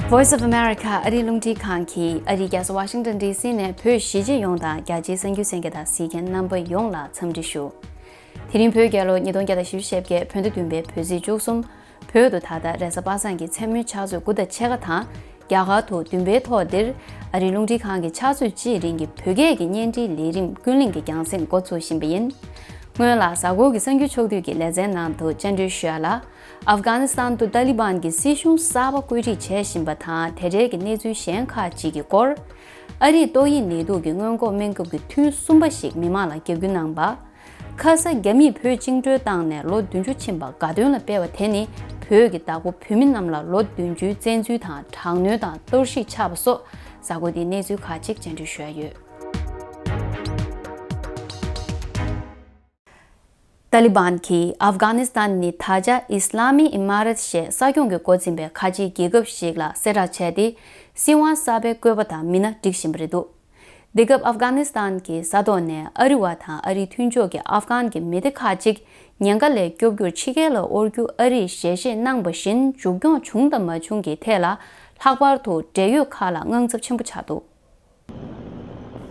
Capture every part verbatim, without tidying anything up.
Voice of America ཨ་རིའི་རླུང་འཕྲིན་ཁང་གིས་ཨ་རིའི་རྒྱལ་ས་ཝ་ཤིང་ཏོན་ཌི་སི་ནས་བོད་གཞིས་བྱེས་ཡོངས་དང་རྒྱ་ཆེའི་གསར་འགྱུར་གསན་མཁན་དང་གཟིགས་མཁན་རྣམ་པ་ཡོངས་ལ་འཚམས་འདྲི་ཞུ། དེ་རིང་བོད་རྒྱལ་ལོ་ཉིས་སྟོང་བརྒྱ་དང་བཞི་བཅུ་ཞེ་བརྒྱད། བོད་ཟླ་བདུན་པའི་བོད་ཚེས་བཅུ་གསུམ། བོད་དུ་ད་ལྟ་རེས་གཟའ་པ་སངས་ཀྱི་མཚན་མོའི་ཆུ་ཚོད་དགུ་དང་ཕྱེད་ཀ་དང་། རྒྱ་གར་དུ་བདུན་པའི་ཐོག་འདིར་ཨ་རིའི་རླུང་འཕྲིན་ཁང་གི་ཕྱག་ཚོད་གཅིག་རིང་གི་བོད་སྐད་ཀྱི་བརྙན་འཕྲིན་ལས་རིམ་ཀུན་གླེང་གི་རྒྱང་སྲིང་འགོ་ཚུགས་བཞིན་པ་ཡིན། སྔོན་ལ་གཟའ་འཁོར་གྱི་གསར་འགྱུར་ཕྱོགས་བསྡུས་ཀྱི་ལེ་ཚན་ནང་དུ་བཅར་འདྲི་ཞུ་ཡ་ལ། ཨབ་གྷ་ནི་སི་ཐན་དུ་ཏཱ་ལི་བན་གྱི་སྲིད་གཞུང་གསར་པ་བཀོད་སྒྲིག་བྱེད་བཞིན་པ་དང་། དེ་འབྲེལ་གྱི་གནས་ཚུལ་གཞན་ཁག་ཅིག་གི་སྐོར། ཨ་རིས་ཏོག་དབྱིབས་ནད་དུག་གི་སྔོན་འགོག་སྨན་ཁབ་ཀྱི་ཐུན་གསུམ་པ་ཞིག་མི་མང་ལ་བརྒྱབ་སྐྱོར་གནང་པ། ཁ་ས་རྒྱ་མིས་བོད་བཅིངས་འགྲོལ་བཏང་ནས་ལོ་བདུན་ཅུ་ཕྱིན་པ་དགའ་སྟོན་ལ་སྤེལ་བ་དེ་ནི། བོད་ཀྱི་བདག་པོ་བོད་མི་རྣམས་ལ་ལོ་བདུན་ཅུའི་བཙན་འཛུལ་དང་དྲག་གནོན་དང་གཏོར་བཤིག་ཆགས་པ་སོགས། གཟའ་འཁོར་འདིའི་གནས་ཚུལ་ཁག་ཅིག་བཅར་འདྲི་ཞུ་ཡ་ཡོད། ཏཱ་ལི་བན་གྱིས་ཨབ་གྷ་ནི་སི་ཐན་ནི་ད་ཆ་ཨི་སི་ལ་མི་ཨི་མ་རད་ཞེས་ས་སྐྱོང་གི་འགོ་འཛིན་པའི་ཁ་ཆེའི་རྒྱལ་ཁབ་ཞིག་ལ་གསལ་བསྒྲགས་བྱས་ཏེ། སྲིད་དབང་གསར་པའི་བཀོད་པ་དང་མི་སྣ་སྒྲིག་བཞིན་པ་རེད་འདུག། འདི་སྐབས་ཨབ་གྷ་ནི་སི་ཐན་གྱི་ས་ཐོག་ནས་ཨ་རི་བ་དང་ཨ་རིའི་མཐུན་ཕྱོགས་ཀྱི་ཨབ་གྷན་གྱི་མི་སྡེ་ཁག་ཅིག་ཉེན་ཁ་ལས་སྐྱོབ་རྒྱུར་ཕྱི་རྒྱལ་ལ་དབོར་རྒྱུ་ཨ་རིས་ཞལ་བཞེས་གནང་བ་བཞིན་མཇུག་སྐྱོང་བྱུང་དང་མ་བྱུང་གི་ཐད་ལ། ལྷག་པར་དུ་འབྲེལ་ཡོད་ཁག་ལ་དངངས་འཚབ་ཆེན་པོ་ཆགས་འདུག།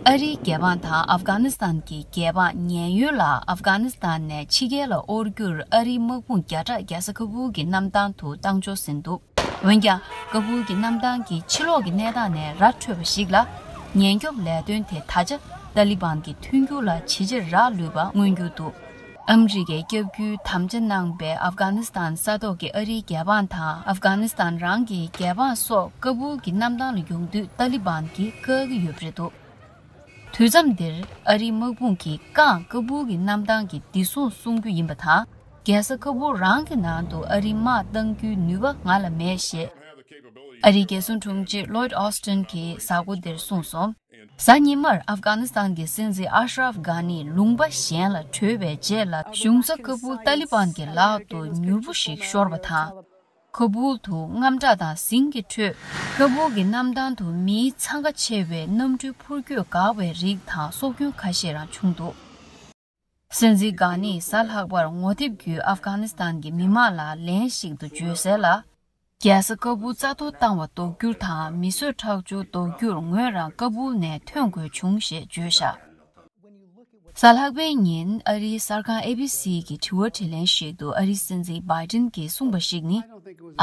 ཨ་རིའི་རྒྱལ་འབངས་དང་ཨབ་གྷ་ནི་སི་ཐན་གྱི་རྒྱལ་འབངས་ཉེན་གཡོལ་ལ་ཨབ་གྷ་ནི་སི་ཐན་ནས་ཕྱི་རྒྱལ་ལ་དབོར་རྒྱུར་ཨ་རིའི་དམག་དཔུང་བརྒྱ་ཕྲག་རྒྱལ་ས་ཁ་བུལ་གྱི་གནམ་ཐང་དུ་བཏང་འབྱོར་ཟིན་འདུག། འོན་ཀྱང་། ཀ་བུལ་གྱི་གནམ་ཐང་གི་ཕྱི་ལོགས་ཀྱི་གནས་སྟངས་ནས་ར་འཕྲོད་པ་ཞིག་ལ། ཉེན་སྐྱོབ་ལས་དོན་དེ་ད་ཆ་ཏཱ་ལི་བན་གྱི་མཐུན་འགྱུར་ལ་ཇེ་ཆེར་རག་ལུས་པ་མངོན་གྱུར་འདུག། ཨ་མི་རི་ཀས་བསྐྱབ་རྒྱུའི་དམ་བཅའ་གནང་པའི་ཨབ་གྷ་ནི་སི་ཐན་ས་ཐོག་གི་ཨ་རིའི་རྒྱལ་འབངས་དང་ཨབ་གྷ་ནི་སི་ཐན་རང་གི་རྒྱལ་འབངས་སོགས་ཀ་བུལ་གྱི་གནམ་ཐང་ལ་ཡོང་དུས་ཏཱ་ལི་བན་གྱིས་བཀག་གི་ཡོད་པ་རེད་འདུག། དུས་མཚམས་འདིར་ཨ་རིའི་དམག་དཔུང་གིས་རྐང་ཀ་བུལ་གྱི་གནམ་ཐང་གི་བདེ་སྲུང་སྲུང་རྒྱུ་ཡིན་པ་དང་། རྒྱལ་ས་ཁ་བུལ་རང་གི་ནང་དུ་ཨ་རིའི་དམག་གཏང་རྒྱུའི་ནུས་པ་ང་ལ་མེད་ཞེས། ཨ་རིའི་རྒྱལ་སྲུང་དྲུང་ཆེ་ལོའིད་ཨོ་སི་ཏན་གྱིས་གཟའ་འཁོར་འདིར་གསུངས་སོང་། གཟའ་ཉི་མར་ཨབ་གྷ་ནི་སི་ཐན་གྱི་སྲིད་འཛིན་ཨ་ཤ་རབ་གྷ་ནི་ལུང་པ་གཞན་ལ་བྲོས་པའི་རྗེས་ལ། གཞུང་ས་ཀ་བུལ་ཏཱ་ལི་བན་གྱི་ལག་ཏུ་མྱུར་པོ་ཞིག་ཤོར་བ་དང་། ཁ་བུལ་དུ་དངངས་སྐྲག་དང་ཟིང་གི་ཁྲོད། ཁ་བུལ་གྱི་གནམ་ཐང་དུ་མིའི་འཚང་ཁ་ཆེ་བའི་གནམ་གྲུའི་འཕུར་སྐྱོད་འགག་པའི་རིགས་དང་སྲོག་སྐྱོན་ཁ་ཤས་རང་བྱུང་འདུག། སྲིད་འཛིན་གྷ་ནིས་གཟའ་ལྷག་པར་ངོ་དེབ་བརྒྱུད་ཨབ་གྷ་ནི་སི་ཐན་གྱི་མི་མང་ལ་ལན་ཞིག་ཏུ་བརྗོད་གསལ་ལ། རྒྱལ་ས་ཀ་བུལ་རྩ་གཏོར་བཏང་བ་ཟློག་རྒྱུ་དང་མི་གསོད་ཁྲག་སྦྱོར་ཟློག་རྒྱུར་ངོས་རང་ཀ་བུལ་ནས་ཐོན་དགོས་བྱུང་ཞེས་བརྗོད་བཞག། གཟའ་ལྷག་པའི་ཉིན་ཨ་རིའི་གསར་ཁང་ཨེ་བི་སི་གི་དྲི་བ་དྲིས་ལན་ཞིག་ཏུ་ཨ་རིའི་སྲིད་འཛིན་བྷའི་ཏིན་གྱིས་གསུངས་པ་ཞིག་ནི།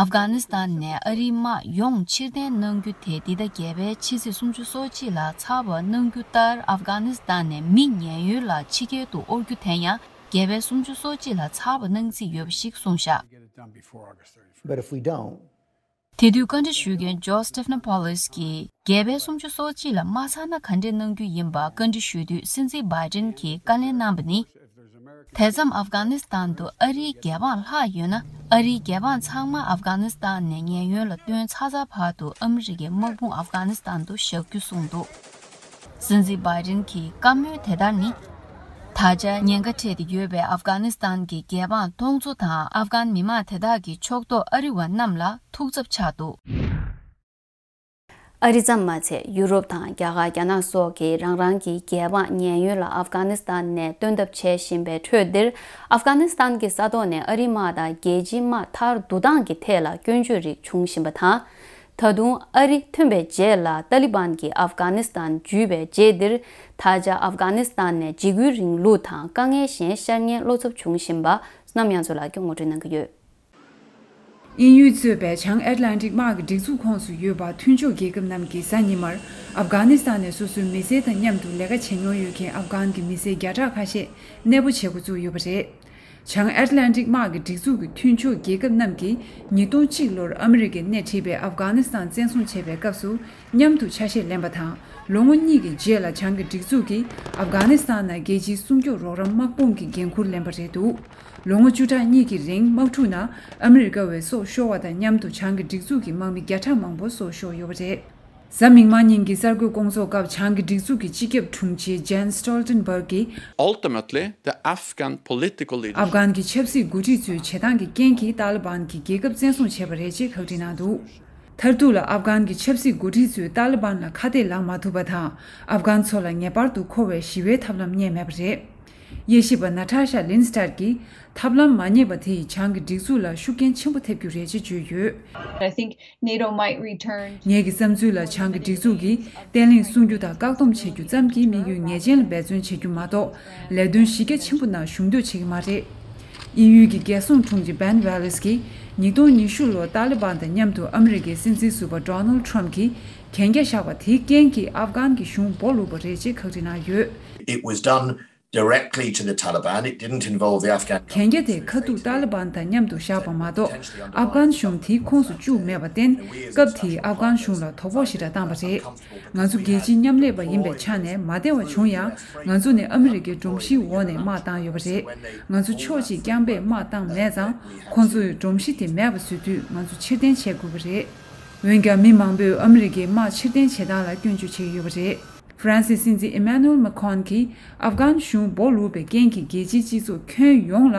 ཨབ་གྷ་ནི་སི་ཐན་ནས་ཨ་རིའི་དམག་ཡོངས་ཕྱིར་འཐེན་གནང་རྒྱུ་དེ་འདི་ཟླ་བརྒྱད་པའི་ཕྱི་ཚེས་སུམ་ཅུ་སོ་གཅིག་ལ་ཚར་བ་གནང་རྒྱུ་ལྟར་ཨབ་གྷ་ནི་སི་ཐན་ནས་མི་ཉེན་གཡོལ་ལ་ཕྱི་རྒྱལ་དུ་དབོར་རྒྱུ་དེ་ཡང་བརྒྱད་པའི་སུམ་ཅུ་སོ་གཅིག་ལ་ཚར་བ་གནང་རྩིས་ཡོད་པ་ཞིག་གསུངས་བཞག། But if we don't, དེ་དུས་བཀའ་འདྲི་ཞུ་མཁན་ཇོ་སི་ཊི་ཕ་ནི་པོ་ལིས་ཀྱིས་བརྒྱད་པའི་སུམ་ཅུ་སོ་གཅིག་ལ་མ་ཚར་ན་ག་འདྲས་གནང་རྒྱུ་ཡིན་པ་བཀའ་འདྲི་ཞུ་དུས་སྲིད་འཛིན་བྷའི་ཏིན་གྱིས་བཀའ་ལན་གནང་བ་ནི། དེ་མཚམས་ཨབ་གྷ་ནི་སི་ཐན་དུ་ཨ་རིའི་རྒྱལ་འབངས་ལྷག་ཡོད་ན། ཨ་རིའི་རྒྱལ་འབངས་ཚང་མ་ཨབ་གྷ་ནི་སི་ཐན་ནས་ཉེན་གཡོལ་ལ་བཏོན་ཚར་ཚར་བར་དུ་ཨ་མི་རི་ཀའི་དམག་དཔུང་ཨབ་གྷ་ནི་སི་ཐན་དུ་བཞག་རྒྱུ་གསུངས་འདུག། སྲིད་འཛིན་བྷའི་ཏིན་གྱི་བཀའ་མོལ་དེ་ལྟར་ནི། ད་ཆ་ཉེན་ཁ་འཕྲད་དེ་ཡོད་པའི་ཨབ་གྷ་ནི་སི་ཐན་གྱི་རྒྱལ་འབངས་སྟོང་ཚོ་དང་ཨབ་གྷན་མི་མང་དེ་དག་གི་ཕྱོགས་གཏོགས་ཨ་རི་བ་རྣམས་ལ་ཐུགས་འཚབ་ཆགས་འདུག། ཨ་རི་ཙམ་མ་ཚད་ཡུ་རོབ་དང་རྒྱ་གར་རྒྱ་ནག་སོགས་ཀྱིས་རང་རང་གི་རྒྱལ་འབངས་ཉེན་གཡོལ་ལ་ཨབ་གྷ་ནི་སི་ཐན་ནས་བཏོན་ཐབས་བྱེད་བཞིན་པའི་ཁྲོད་འདིར། ཨབ་གྷ་ནི་སི་ཐན་གྱི་ས་ཐོག་ནས་ཨ་རིའི་དམག་དང་རྒྱལ་སྤྱིའི་དམག་མཐར་བསྡུ་སྟངས་ཀྱི་ཐད་ལ་སྐྱོན་བརྗོད་རིགས་བྱུང་བཞིན་པ་དང་། ད་དུང་ཨ་རི་ཐོན་པའི་རྗེས་ལ་ཏཱ་ལི་བན་གྱིས་ཨབ་གྷ་ནི་སི་ཐན་འཇུས་པའི་རྗེས་འདིར། ད་ཆ་ཨབ་གྷ་ནི་སི་ཐན་ནས་འཇིགས་སྐུལ་རིང་ལུགས་དང་དཀའ་ངལ་གཞན་ཤར་ཉེན་བློ་འཚབ་བྱུང་བཞིན་པ་བསོད་ནམས་དབྱངས་མཚོ་ལགས་ཀྱིས་ངོ་སྤྲོད་གནང་གི་ཡོད། དབྱིན་ཡུལ་གཙོས་པའི་བྱང་ཨེཊ་ལན་ཊིག་དམག་གི་སྒྲིག་འཛུགས་ཁོངས་སུ་ཡོད་པ་མཐུན་ཕྱོགས་རྒྱལ་ཁབ་རྣམས་ཀྱིས་གཟའ་ཉི་མར་ཨབ་གྷ་ནི་སི་ཐན་ནས་སོ་སོའི་མི་སེར་དང་མཉམ་དུ་ལས་ཀ་བྱེད་མྱོང་ཡོད་མཁན་ཨབ་གྷན་གྱི་མི་སེར་བརྒྱ་ཕྲག་ཁ་ཤས་གནས་སྤོ་བྱེད་འགོ་བཙུགས་ཡོད་པ་རེད། བྱང་ཨེཊ་ལན་ཊིག་དམག་གི་སྒྲིག་འཛུགས་ཀྱི་མཐུན་ཕྱོགས་རྒྱལ་ཁབ་རྣམས་ཀྱིས་ཉིས་སྟོང་གཅིག་ལོར་ཨ་མི་རི་ཀས་སྣེ་ཁྲིད་པའི་ཨབ་གྷ་ནི་སི་ཐན་བཙན་བཟུང་བྱས་པའི་སྐབས་སུ་མཉམ་དུ་ཆ་ཤས་ལེན་པ་དང་། ལོ་ངོ་གཉིས་ཀྱི་རྗེས་ལ་བྱང་གི་སྒྲིག་འཛུགས་ཀྱིས་ཨབ་གྷ་ནི་སི་ཐན་ནང་རྒྱལ་སྤྱིའི་སྲུང་སྐྱོབ་རོགས་རམ་དམག་དཔུང་གི་འགན་འཁུར་ལེན་པ་རེད་འདུག། ལོ་ངོ་བཅུ་ཕྲག་གཉིས་ཀྱི་རིང་དམག་འཁྲུག་ནང་ཨ་མི་རི་ཀ་བའི་སྲོག་ཤོར་བ་དང་མཉམ་དུ་བྱང་གི་སྒྲིག་འཛུགས་ཀྱི་དམག་མི་བརྒྱ་ཕྲག་མང་པོ་སྲོག་ཤོར་ཡོད་པ་རེད། གཟའ་མིག་དམར་ཉིན་གྱི་གསར་འགོད་སྐོང་ཚོགས་སྐབས་བྱང་གི་སྒྲིག་འཛུགས་ཀྱི་སྤྱི་ཁྱབ་དྲུང་ཆེ་ཇན་སི་ཊོལ་ཊེན་བྷར་གྱིས། Ultimately, the Afghan political leadership. ཨབ་གྷན་གྱི་ཆབ་སྲིད་འགོ་ཁྲིད་ཚོའི་བྱེད་སྟངས་ཀྱི་རྐྱེན་གྱིས་ཏཱ་ལི་བན་གྱིས་རྒྱལ་ཁབ་བཙན་བཟུང་བྱས་པ་རེད་ཅེས་ཁག་དཀྲི་གནང་འདུག། མཐར་ཐུག་ལ་ཨབ་གྷན་གྱི་ཆབ་སྲིད་འགོ་ཁྲིད་ཚོས་ཏཱ་ལི་བན་ལ་ཁ་གཏད་ལངས་མ་ཐུབ་པ་དང་། ཨབ་གྷན་ཚོ་ལ་ངེས་པར་དུ་མཁོ་བའི་ཞི་བའི་ཐབས་ལམ་རྙེད་མེད་པ་རེད། དབྱེ་ཞིབ་པ་ན་ཐ་ཤ་ལིན་སི་ཏར་གྱིས་ཐབས་ལམ་མ་རྙེད་པ་དེ་ཡིས་བྱང་གི་སྒྲིག་འཛུགས་ལ་ཤུགས་རྐྱེན་ཆེན་པོ་ཐེབས་རྒྱུ་རེད་ཅེས་བརྗོད་ཡོད། I think NATO might return. ངེད་ཀྱི་བསམ་ཚུལ་ལ་བྱང་གི་སྒྲིག་འཛུགས་ཀྱིས་བརྟན་ལྷིང་སྲུང་རྒྱུ་དང་བཀག་སྡོམ་བྱེད་རྒྱུ་ཙམ་གྱིས་དམིགས་ཡུལ་ངེས་ཅན་ལ་འབད་བརྩོན་བྱེད་རྒྱུ་མ་གཏོགས་ལས་དོན་གཞི་རྒྱ་ཆེན་པོ་ནང་ཞུགས་འདོད་བྱེད་ཀྱི་མ་རེད། དབྱིན་ཡུལ་གྱི་རྒྱལ་སྲུང་དྲུང་ཆེ་བན་ཝེ་ལེས་ཀྱིས་ཉིས་སྟོང་ཉི་ཤུ་ལོར་ཏཱ་ལི་བན་དང་མཉམ་དུ་ཨ་མི་རི་ཀའི་སྲིད་འཛིན་ཟུར་པ་ཌོ་ནལ་ཊམ་གྱིས་གན་རྒྱ་བཞག་པ་དེའི་རྐྱེན་གྱིས་ཨབ་གྷན་གྱི་གཞུང་སྦོ་ལུག་པ་རེད་ཅེས་ཁག་དཀྲི་གནང་ཡོད། It was done directly to the Taliban. It didn't involve the Afghan. གན་རྒྱ་དེ་ཁ་ཐུག་ཏཱ་ལི་བན་དང་མཉམ་དུ་བཞག་པ་མ་གཏོགས་ཨབ་གྷན་གཞུང་དེའི་ཁོངས་སུ་བཅུག་མེད་པར་བརྟེན་སྐབས་དེའི་ཨབ་གྷན་གཞུང་ལ་དོ་ཕོག་ཞེ་དྲག་བཏང་བ་རེད། ང་ཚོ་རྒྱལ་སྤྱིའི་མཉམ་ལས་པ་ཡིན་པའི་ཆ་ནས་མ་བདེ་བ་བྱུང་ཡང་ང་ཚོ་ནི་ཨ་མི་རི་ཀའི་སྒྲོམ་གཞིའི་འོག་ནས་དམག་བཏང་ཡོད་པ་རེད། ང་ཚོ་ཕྱོགས་གཅིག་རྐྱང་པས་དམག་བཏང་མེད་ཙང་ཁོང་ཚོས་སྒྲོམ་གཞི་དེ་མེད་པ་བཟོ་དུས་ང་ཚོ་ཕྱིར་འཐེན་བྱེད་དགོས་པ་རེད། འོན་ཀྱང་མི་མང་པོས་ཨ་མི་རི་ཀའི་དམག་ཕྱིར་འཐེན་བྱེད་སྟངས་ལ་སྐྱོན་བརྗོད་བྱེད་ཀྱི་ཡོད་པ་རེད། ཧྥ་རན་སིའི་སྲིད་འཛིན་ཨི་མེ་ནུ་ཨེལ་མེ་ཁོན་གྱིས་ཨབ་གྷན་གཞུང་སྦོ་ལུག་པའི་རྐྱེན་གྱིས་རྒྱལ་སྤྱིའི་སྤྱི་ཚོགས་ཁྱོན་ཡོངས་ལ་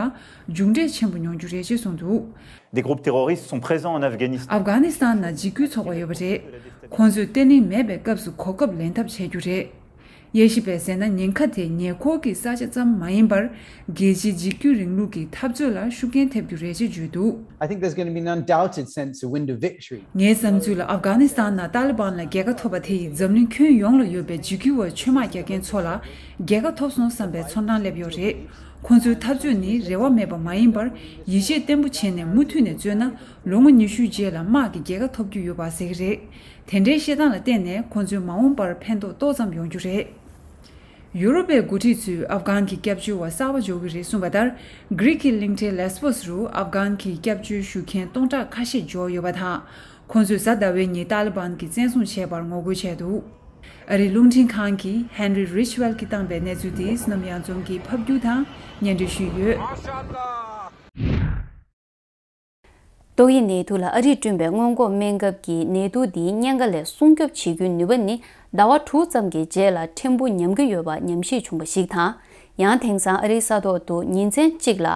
མཇུག་འབྲས་ཆེན་པོ་མྱོང་རྒྱུ་རེད་ཅེས་གསུངས་འདུག། Des groupes terroristes sont présents en Afghanistan. ཨབ་གྷ་ནི་སི་ཐན་ནང་འཇིགས་སྐུལ་ཚོགས་པ་ཡོད་པ་རེད། ཁོང་ཚོས་བརྟན་ལྷིང་མེད་པའི་སྐབས་སུ་གོ་སྐབས་ལེན་ཐབས་བྱེད་རྒྱུ་རེད། དབྱེ་ཞིབ་པས་ཟེར་ན་ཉེན་ཁ་དེ་ཉེ་འཁོར་གྱི་ས་ཆ་ཙམ་མ་ཡིན་པར་རྒྱལ་སྤྱིའི་འཇིགས་སྐུལ་རིང་ལུགས་ཀྱི་འཐབ་རྩོད་ལ་ཤུགས་རྐྱེན་ཐེབས་རྒྱུ་རེད་ཅེས་བརྗོད་འདུག། I think there's going to be an undoubted sense of wind of victory. ངའི་བསམ་ཚུལ་ལ་ཨབ་གྷ་ནི་སི་ཐན་ནང་ཏཱ་ལི་བན་ལ་རྒྱལ་ཁ་ཐོབ་པ་དེ་ཡིས་འཛམ་གླིང་ཁྱོན་ཡོངས་ལ་ཡོད་པའི་འཇིགས་སྐུལ་བ་ཆོས་དམག་རྒྱག་མཁན་ཚོ་ལ་རྒྱལ་ཁ་ཐོབ་སོང་བསམ་པའི་ཚོར་སྣང་སླེབས་ཡོད་རེད། ཁོང་ཚོའི་འཐབ་རྩོད་ནི་རེ་བ་མེད་པ་མ་ཡིན་པར་ཡིད་ཆེས་བརྟན་པོ་བྱས་ནས་མུ་མཐུད་ནས་རྩོད་ན་ལོ་ངོ་ཉི་ཤུ་རྗེས་ལ་དམག་གི་རྒྱལ་ཁ་ཐོབ་རྒྱུ་ཡོད་པ་ཟེར་གྱི་རེད། དེ་འདྲའི་བཤད་སྟངས་ལ་བརྟེན་ནས་ཁོང་ཚོའི་མ་འོངས་པར་ཕན་ཐོགས་ཏོག་ཙམ་ཡོང་རྒྱུ་རེད། ཡུ་རོབ་པའི་འགོ་ཁྲིད་ཚོས་ཨབ་གྷན་གྱི་སྐྱབས་བཅོལ་བ་གསར་པ་འཇོག་གི་རེད་གསུངས་པ་ལྟར། གྷི་རིག་གི་གླིང་ཕྲན་ལེས་པོ་སི་རུ་ཨབ་གྷན་གྱི་སྐྱབས་བཅོལ་ཞུ་མཁན་སྟོང་ཕྲག་ཁ་ཤས་འབྱོར་ཡོད་པ་དང་། ཁོང་ཚོས་གཟའ་ཟླ་བའི་ཉིན་ཏཱ་ལི་བན་གྱིས་བཙན་བཟུང་བྱས་པར་ངོ་རྒོལ་བྱས་འདུག། ཨ་རིའི་རླུང་འཕྲིན་ཁང་གིས་ཧན་རི་རིཆ་ཝེལ་གྱིས་བཏང་པའི་གནས་ཚུལ་དེ་བསོད་ནམས་གཡང་འཛོམས་ཀྱིས་ཕབ་སྒྱུར་དང་སྙན་སྒྲོན་ཞུས་ཡོད། ཏོག་དབྱིབས་ནད་དུག་ལ་ཨ་རིས་བསྐྲུན་པའི་སྔོན་འགོག་སྨན་ཁབ་ཀྱིས་ནད་དུག་འདིའི་གཉན་ཁ་ལས་སྲུང་སྐྱོབ་བྱེད་རྒྱུའི་ནུས་པ་ནི་ཟླ་བ་དྲུག་ཙམ་གྱི་རྗེས་ལ་ཕྲན་བུ་ཉམས་ཀྱི་ཡོད་པ་ཉམས་ཞིབ་བྱུང་བ་ཞིག་དང་། ཡང་དེང་སང་ཨ་རིའི་ས་ཐོག་ཏུ་ཉིན་མཚན་གཅིག་ལ་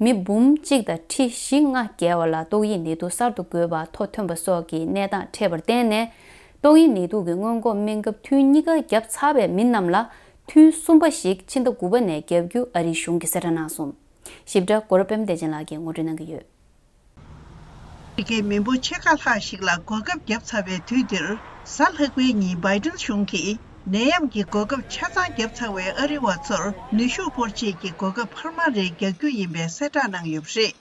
མི་འབུམ་གཅིག་དང་ཁྲི་བཞི་ལྔ་བརྒལ་བ་ལ་ཏོག་དབྱིབས་ནད་དུག་གསར་དུ་འགོས་པ་ཐོ་ཐོན་པ་སོགས་ཀྱི་གནས་སྟངས་འཕྲད་པར་བརྟེན་ནས། ཏོག་དབྱིབས་ནད་དུག་གི་སྔོན་འགོག་སྨན་ཁབ་ཐུན་གཉིས་ཀ་བརྒྱབ་ཚར་བའི་མི་རྣམས་ལ་ཐུན་གསུམ་པ་ཞིག་ཕྱི་ཟླ་དགུ་པ་ནས་བརྒྱབ་རྒྱུ་ཨ་རིའི་གཞུང་གིས་གསལ་བསྒྲགས་གནང་སོང་། ཞིབ་ཕྲ་གོ་ར་པད་མ་བདེ་ཆེན་ལགས་ཀྱིས་ངོ་སྤྲོད་གནང་གི་ཡོད། ཨ་མི་རི་ཀའི་མི་འབོར་ཕྱེད་ཀ་ལྷག་ཞིག་ལ་གོ་སྐབས་བརྒྱབ་ཚར་བའི་དུས་འདིར། གཟའ་ལྷག་པའི་ཉིན་བྷའི་ཏིན་གཞུང་གིས་ནད་ཡམས་ཀྱི་གོ་སྐབས་ཆ་ཚང་བརྒྱབ་ཚར་བའི་ཨ་རི་བ་ཚོར་ནུས་ཤུགས་སྤོར་ཆེད་ཀྱི་གོ་སྐབས་འཕར་མ་རེ་རྒྱག་རྒྱུ་ཡིན་པའི་གསལ་བསྒྲགས་གནང་ཡོད་པ་རེད།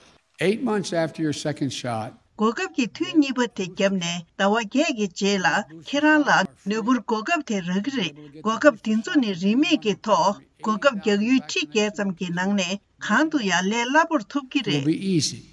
Eight months after your second shot, གོ་སྐབས་ཀྱི་ཐུན་གཉིས་པ་དེ་བརྒྱབ་ནས་ཟླ་བ་བརྒྱད་ཀྱི་རྗེས་ལ་ཁྱེད་རང་ལ་ནུས་པོར་གོ་སྐབས་དེ་རག་གི་རེད། གོ་སྐབས་འདི་ཚོ་ནི་རིན་མེད་ཀྱི་ཐོག་གོ་སྐབས་རྒྱག་ཡུལ་ཁྲི་བརྒྱད་ཙམ་གྱི་ནང་ནས་གང་དུ་ཡང་ལས་སླ་པོར་ཐོབ་ཀྱི་རེད།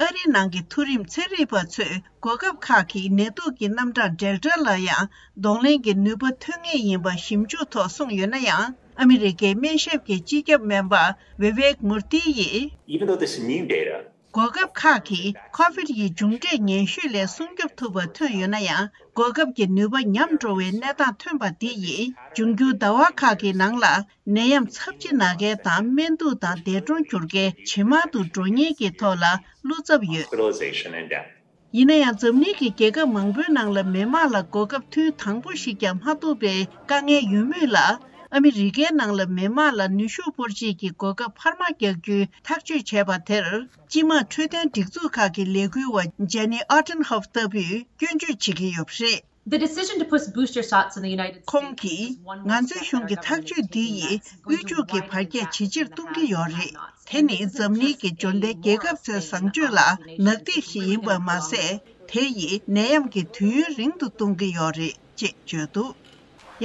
ཨ་རི་ནང་གི་མཐོ་རིམ་ཚན་རིག་པ་ཚོས་གོ་སྐབས་ཁག་གིས་ནད་དུག་གི་རྣམ་གྲངས་ཌེལ་ཊ་ལ་ཡང་གདོང་ལེན་གྱི་ནུས་པ་ཐོན་ངེས་ཡིན་པ་ཞིབ་འཇུག་ཐོག་གསུངས་ཡོད་ན་ཡང་། ཨ་མི་རི་ཀའི་སྨན་ཞབས་ཀྱི་སྤྱི་ཁྱབ་སྨན་པ་བི་ཝེག་མུར་ཏི་ཡིས། Even though this is new data, གོ་སྐབས་ཁག་གིས་ཁོ་ཝིད་ཡི་མཇུག་འབྲས་ངན་ཤོས་ལས་སྲུང་སྐྱོབ་ཐུབ་པ་ཐོན་ཡོད་ན་ཡང་། གོ་སྐབས་ཀྱི་ནུས་པ་ཉམས་འགྲོ་བའི་གནས་སྟངས་ཐོན་པ་འདི་ཡིས་འབྱུང་འགྱུར་ཟླ་བ་ཁག་གི་ནང་ལ་ནད་ཡམས་ཚབས་ཆེ་ན་མཁན་དང་སྨན་དུག་དང་འདས་གྲོངས་གྱུར་མཁན་ཇེ་མང་དུ་འགྲོ་ཉེན་གྱི་ཐོག་ལ་བློ་འཚབ་ཡོད། Hospitalization and death. ཡིན་ན་ཡང་འཛམ་གླིང་གི་རྒྱལ་ཁབ་མང་པོའི་ནང་ལ་མི་དམངས་ལ་གོ་སྐབས་ཐུན་དང་པོ་ཞིག་ཀྱང་མ་ཐོབ་པའི་དཀའ་ངལ་ཡོད་མུས་ལ། ཨ་མི་རི་ཀའི་ནང་ལ་མི་དམངས་ལ་ནུས་ཤུགས་སྤོར་ཆེད་ཀྱི་གོ་སྐབས་འཕར་མ་རྒྱག་རྒྱུའི་ཐག་གཅོད་བྱས་པ་དེར། སྤྱི་དམངས་འཕྲོད་བསྟེན་སྒྲིག་འཛུགས་ཁག་གི་ལས་འགུལ་བ་ཇེ་ནི་ཨོ་ཊན་ཧོབ་ལྟ་བུས་སྐྱོན་བརྗོད་བྱེད་ཀྱི་ཡོད་པ་རེད། The decision to put booster shots in the United States. ཁོང་གིས། ང་ཚོའི་གཞུང་གི་ཐག་གཅོད་འདི་ཡིས་དབུལ་ཕྱུག་གི་བར་ཁྱད་ཇེ་ཆེར་གཏོང་གི་ཡོད་རེད། དེ་ནི་འཛམ་གླིང་གི་འབྱོར་ལྡན་རྒྱལ་ཁབ་ཚོའི་བཟང་སྤྱོད་ལ་ནག་ཐིག་ཞིག་ཡིན་པ་མ་ཟད། དེ་ཡིས་ནད་ཡམས་ཀྱི་དུས་ཡུན་རིང་དུ་གཏོང་གི་ཡོད་རེད་ཅེས་བརྗོད་འདུག།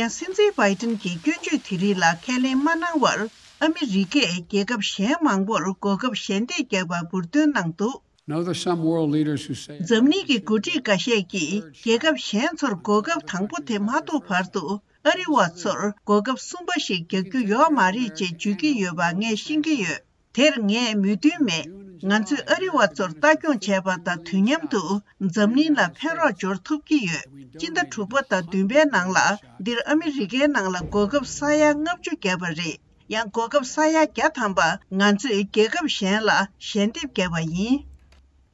ཡང་སྲིད་འཛིན་བྷའི་ཏིན་གྱིས་སྐྱོན་བརྗོད་དེ་རིགས་ལ་ཁས་ལེན་མ་གནང་བར། ཨ་མི་རི་ཀས་རྒྱལ་ཁབ་གཞན་མང་པོར་གོ་སྐབས་ཞལ་འདེབས་བརྒྱབ་པ་འབུར་འདོན་གནང་འདུག། Now, there's some world leaders who say འཛམ་གླིང་གི་འགོ་ཁྲིད་འགའ་ཤས་ཀྱིས་རྒྱལ་ཁབ་གཞན་ཚོར་གོ་སྐབས་དང་པོ་དེ་མ་ཐོབ་བར་དུ། ཨ་རི་བ་ཚོར་གོ་སྐབས་གསུམ་པ་ཞིག་རྒྱག་རྒྱུ་ཡོད་མ་རེད་ཅེས་བརྗོད་ཀྱི་ཡོད་པ་ངས་ཤེས་ཀྱི་ཡོད། དེར་ངས་མོས་མཐུན་མེད། ང་ཚོས་ཨ་རི་བ་ཚོར་ལྟ་སྐྱོང་བྱས་པ་དང་དུས་མཉམ་དུ་འཛམ་གླིང་ལ་ཕན་རོགས་འབྱོར་ཐུབ་ཀྱི་ཡོད། སྤྱི་ཟླ་དྲུག་པ་དང་བདུན་པའི་ནང་ལ་འདིར་ཨ་མི་རི་ཀའི་ནང་ལ་གོ་སྐབས་ས་ཡ་ལྔ་བཅུ་བརྒྱབ་པ་རེད། ཡང་གོ་སྐབས་ས་ཡ་བརྒྱ་ཐམ་པ་ང་ཚོས་རྒྱལ་ཁབ་གཞན་ལ་ཞལ་འདེབས་བརྒྱབ་པ་ཡིན།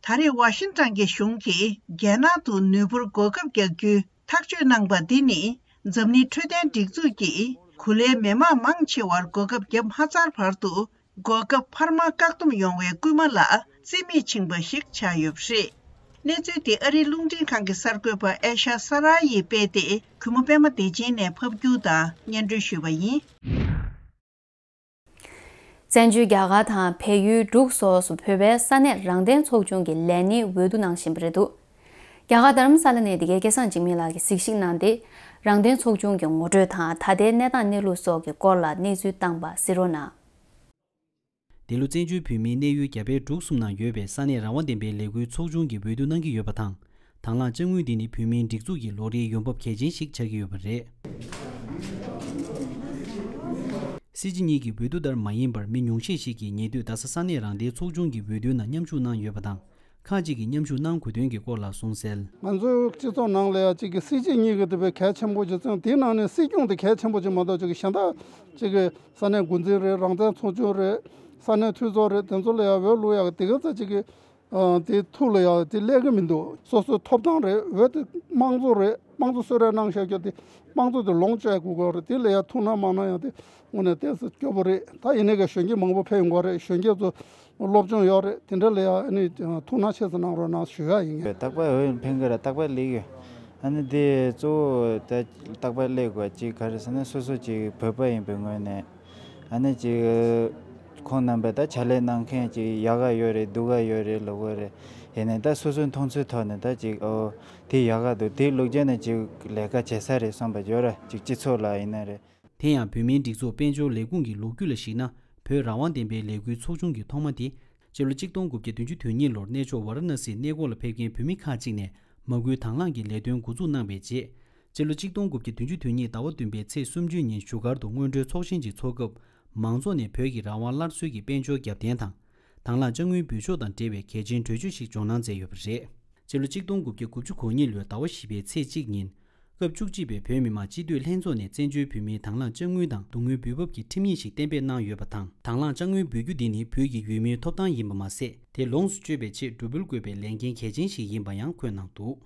ད་རེས་ཝ་ཤིང་ཊོན་གྱི་གཞུང་གིས་རྒྱལ་ནང་དུ་ནུས་པོར་གོ་སྐབས་རྒྱག་རྒྱུའི་ཐག་གཅོད་གནང་པ་འདི་ནི་འཛམ་གླིང་འཕྲོད་བསྟེན་སྒྲིག་འཛུགས་ཀྱིས་ གོ་ལའི་མི་མང་མང་ཆེ་བར་གོ་སྐབས་བརྒྱབ་མ་ཚར་བར་དུ། གོ་སྐབས་འཕར་མ་བཀག་སྡོམ་ཡོང་བའི་སྐུལ་མ་ལ་རྩིས་མེད་ཕྱིན་པ་ཞིག་ཆགས་ཡོད་པ་རེད། གནས་ཚུལ་དེ་ཨ་རིའི་རླུང་འཕྲིན་ཁང་གི་གསར་འགོད་པ་ཨེ་ཤ་ས་ར་ཡིས་སྤེལ་ཏེ། གུས་མོ་པད་མ་བདེ་ཆེན་ནས་ཕབ་སྒྱུར་དང་སྙན་སྒྲོན་ཞུས་པ་ཡིན། བཙན་བྱོལ་རྒྱ་གར་དང་བལ་ཡུལ་འབྲུག་སོགས་སུ་བོད་པའི་ས་གནས་རང་བདེན་ཚོགས་ཆུང་གི་ལས་སྣེ་འོས་བསྡུ་གནང་བཞིན་པ་རེད་འདུག་རྒྱ་གར་རྡ་རམ་ས་ལ་ནས་འདི་གའི་སྐལ་བཟང་འཇིགས་མེད་ལགས་ཀྱིས་གཟིགས་ཞིབ་གནང་སྟེ། རང་བདེན་ཚོགས་ཆུང་གི་ངོ་སྤྲོད་དང་ད་ལྟའི་གནས་སྟངས་གནས་ལུགས་སོགས་ཀྱི་སྐོར་ལ་གནས་ཚུལ་བཏང་པ་གཟིགས་རོགས་གནང་། འདི་ལོ་བཙན་བྱོལ་བོད་མིའི་གནས་ཡུལ་རྒྱ་བལ་འབྲུག་གསུམ་ནང་ཡོད་པའི་ས་གནས་རང་དབང་ལྡན་པའི་ལས་འགུལ་ཚོགས་ཆུང་གི་འོས་བསྡུ་གནང་གི་ཡོད་པ་དང་། དང་བླངས་དཔྱ་དངུལ་འདི་ནི་བོད་མིའི་སྒྲིག་འཛུགས་ཀྱི་ལོ་རེའི་ཡོང་འབབ་གལ་ཆེན་ཞིག་ཆགས་ཀྱི་ཡོད་པ་རེད། སྲིད་སྤྱི་གཉིས་ཀྱི་འོས་བསྡུ་ལྟར་མ་ཡིན་པར། མི་ཉུང་ཤས་ཤིག་གིས་ཉེ་དུས་རྡ་ས་ས་གནས་རང་བདེན་ཚོགས་ཆུང་གི་འོས་བསྡུའི་ནང་མཉམ་ཞུགས་གནང་ཡོད་པ་དང་། ཁག་ཅིག་གིས་མཉམ་ཞུགས་གནང་དགོས་དོན་གྱི་སྐོར་ལ་གསུངས་གསལ། ང་ཚོའི་སྤྱི་ཚོགས་ནང་ལ་ཡང་གཅིག་གི་སྲིད་སྤྱི་གཉིས་ཀྱི་དེ་བས་གལ་ཆེན་པོ་ཅིག་བརྩི། དེའི་ནང་ནས་སྲིད་སྐྱོང་དེ་གལ་ཆེན་པོ་ཅིག་མ་གཏོགས། གཅིག་གི་གཞན་དག་གཅིག་གི་ས་གནས་འགོ་འཛིན་རེད། རང་བཙན་ཚོགས་ཆུང་རེད། ས་གནས་འཐུས་ཚོགས་རེད། དེ་ཚོ་ལ་ཡང་འོས་བླུག་ཡག་དེ་ག་ཚོད་གཅིག་གི་ཨ་དེ་ཐུགས་ལ་ཡང་དེ་སླེབས་ཀྱི་མི་འདུག་སོ་སོའི་ཐོབ་ཐང་རེད། འོས་དེ་དམངས་གཙོ་རེད། དམངས་གཙོ་གསོལ་རས་གནང་བཞག་རྒྱུ་དེ་དམངས་གཙོ་དེ་ལོངས་སྤྱད་དགོས་ཀྱི་རེད། དེ་ལ་ཡང་ཐུགས་སྣང་མ་གནང་ཡང་དེ་དངོས་གནས་ཏོག་ཙམ་སྐྱོ་པོ་རེད། ད་ཡིན་ནའི་གཞོན་སྐྱེས་མང་པོ་ཕེབས་ཡོང་གི་རེད། གཞོན་སྐྱེས་ཚོ་སློབ་སྦྱོང་ཡོད་རེད། དེ་འདྲ་ལ་ཡང་ཨ་ནི་ཐུགས་སྣང་ཆེ་ཙམ་གནང་རོགས་གནང་ཞུ་ཡག་ཡིན། རྟག་པར་འོས་འཕེན་གི་རེད། རྟག་པར་སླེབས་ཡོད། ཨ་ནི་དེ་གཙོ་བོ་ད་རྟག་པར་སླེབས་དགོས་ཅིག་ག་རེ་ཟེར་ན། སོ་སོ་ཅིག་བོད་པ་ཡིན་པའི་ངོས་ནས། ཨ་ནི་ཅིག་ཁོང་རྣམ་པས་ད་ཕྱག་ལས་གནང་མཁན་ཅིག་ཡག་ག་ཡོད་རེད། སྡུག་ག་ཡོད་རེད་ལབ་དགོས་རེད། ཡིན་ནའི་ད་སོ་སོའི་མཐོང་ཚུལ་ཐོག་ནས་ད་ཅིག་ཨོ་དེ་ཡག་ག་འདུག་དེ་ལུགས་སྦྱར་ནས་ཅིག་ལས་ཀ་བྱེད་ས་རེད་བསམ་པ་ཡོད་ར། ཅིག་སྤྱི་ཚོགས་ལ་ཡིན་ན་རེད། དེ་ཡང་བོད་མིའི་སྒྲིག་འཛུགས་དཔལ་འབྱོར་ལས་ཁུངས་ཀྱི་ལོ་རྒྱུས་ལ་གཞིགས་ན། བོད་རང་དབང་ལྡན་པའི་ལས་འགུལ་ཚོགས་ཆུང་གི་ཐོག་མ་དེ། སྤྱི་ལོ་གཅིག་སྟོང་དགུ་བརྒྱ་བདུན་ཅུ་དོན་གཉིས་ལོར་གནས་མཆོག་ཝཱ་ར་ཎ་སིའི་གནས་སྐོར་ལ་ཕེབས་མཁན་བོད་མི་ཁག་ཅིག་ནས་མ་བསྐུལ་དང་བླངས་ཀྱིས་ལས་དོན་འགོ་འཛུགས་གནང་བའི་རྗེས། སྤྱི་ལོ་གཅིག་སྟོང་དགུ་བརྒྱ་བདུན་ཅུ་དོན་གཉིས་ཟླ་བ་བདུན་པའི་ཚེས་སུམ་ཅུ་ཉིན་བཞུགས་སྒར་དུ་སྔོན་འགྲོའི་ཚོགས་ཆེན་ཞིག་འཚོགས་སྐབས། མང་ཚོགས་ནས་བོད་ཀྱི་རང་དབང་སླར་གསོའི་གི་དཔལ་འབྱོར་རྒྱབ་རྟེན་དང་། དང་བླངས་དཔྱ་དངུལ་འབུལ་ཕྱོགས་དང་འབྲེལ་བའི་གལ་ཆེན་གྲོས་ཆོད་ཞིག་འཇོག་གནང་མཛད་ཡོད་པ་རེད། སྤྱི་ལོ་གཅིག་སྟོང་དགུ་བརྒྱ་དགུ་བཅུ་གོ་གཉིས་ལོའི་ཟླ་བ་བཞི་པའི་ཚེས་གཅིག་ཉིན། སྐབས་བཅུ་གཅིག་པའི་བོད་མི་མང་སྤྱི་འཐུས་ལྷན་ཚོགས་ནས་བཙན་བྱོལ་བོད་མིའི་དང་བླངས་དཔྱ་དངུལ་དང་སྡུག་བསྔལ་འབུལ་འབབ་ཀྱི་ཁྲིམས་ཡིག་ཞིག་གཏན་འབེབས་གནང་ཡོད་པ་དང་། དང་བླངས་དཔྱ་དངུལ་འབུལ་རྒྱུ་འདི་ནི་བོད་ཀྱི་ཡུལ་མིའི་ཐོབ་ཐང་ཡིན་པ་མ་ཟད། དེ་ལོངས་སུ་སྤྱོད་པའི་ཆེད་འགྲུལ་འབུལ་དགོས་པའི་ལས་འགན་གལ་ཆེན་ཞིག་ཡིན་པ་ཡང་འཁོད་གནང་འདུག་